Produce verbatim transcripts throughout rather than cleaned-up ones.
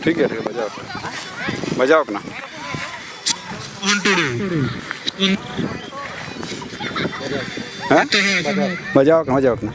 ᱴᱷᱤᱠ ᱜᱮᱭᱟ, ᱴᱷᱤᱠ ᱜᱮᱭᱟ, ᱵᱟᱡᱟᱣ ᱠᱟᱱᱟ᱾ ᱵᱟᱡᱟᱣ ᱠᱟᱱᱟ᱾ ᱦᱮᱸ? ᱵᱟᱡᱟᱣ ᱠᱟᱱᱟ, ᱵᱟᱡᱟᱣ ᱠᱟᱱᱟ᱾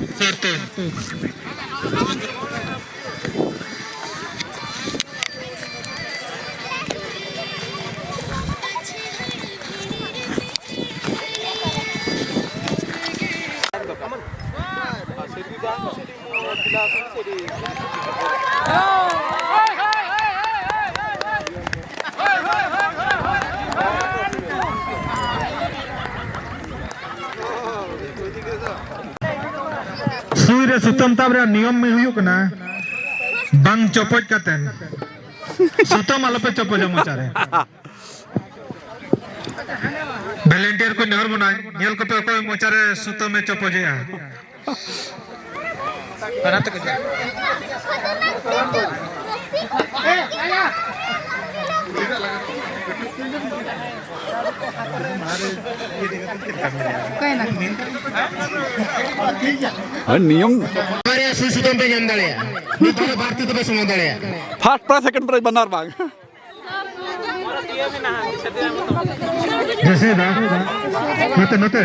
ᱥᱩᱭ ᱨᱮ ᱥᱩᱛᱟᱹᱢ ᱛᱟᱵ ᱨᱮᱭᱟᱜ ᱱᱤᱭᱚᱢ ᱦᱩᱭᱩᱜ ᱠᱟᱱᱟ, ᱵᱟᱝ ᱪᱚᱯᱚᱡ ᱠᱟᱛᱮ ᱥᱩᱛᱟᱹᱢ ᱟᱞᱚᱯᱮ ᱪᱚᱯᱚᱡᱟ ᱢᱚᱪᱟ ᱨᱮ᱾ ᱵᱷᱚᱞᱮᱱᱴᱤᱭᱟᱨ ᱠᱚ ᱱᱮᱦᱚᱨ ᱵᱚᱱᱟ, ᱧᱮᱞ ᱠᱚᱯᱮ ᱚᱠᱚᱭ ᱢᱚᱪᱟ ᱨᱮ ᱥᱩᱛᱟᱹᱢ ᱮ ᱪᱚᱯᱚᱡᱮᱜᱼᱟ᱾ ᱟᱨ ᱱᱤᱭᱚᱢ ᱵᱟᱨᱭᱟ ᱥᱩᱭ ᱥᱩᱛᱟᱹᱢ ᱯᱮ ᱧᱟᱢ ᱫᱟᱲᱮᱭᱟᱜᱼᱟ, ᱢᱤᱫ ᱫᱷᱟᱣ ᱨᱮ ᱵᱟᱨ ᱛᱤ ᱛᱮᱯᱮ ᱥᱚᱢᱟᱣ ᱫᱟᱲᱮᱭᱟᱜᱼᱟ᱾ ᱯᱷᱟᱥᱴ ᱯᱨᱟᱭᱤᱡᱽ, ᱥᱮᱠᱮᱱᱰ ᱯᱨᱟᱭᱤᱡᱽ ᱵᱟᱱᱟᱨ ᱵᱟᱝ᱾ ᱡᱮᱥᱮ ᱫᱟ, ᱱᱚᱛᱮ, ᱱᱚᱛᱮ᱾